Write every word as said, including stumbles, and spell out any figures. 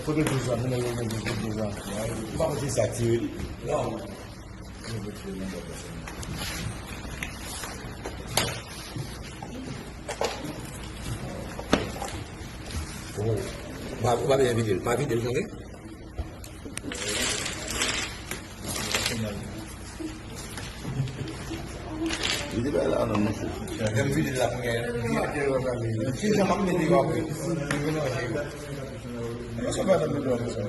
Kote douz la? Mwen gen douz la. M pa mete sa tire li. Non. Ou pa, ou pa bezwen vide l. Pa vide l, tande. Vide bagay la non, monchè. Lè m vide la, mwen gen. Ki jan m ap mete yo apre? Mwen se pa nan mete yo apre sa.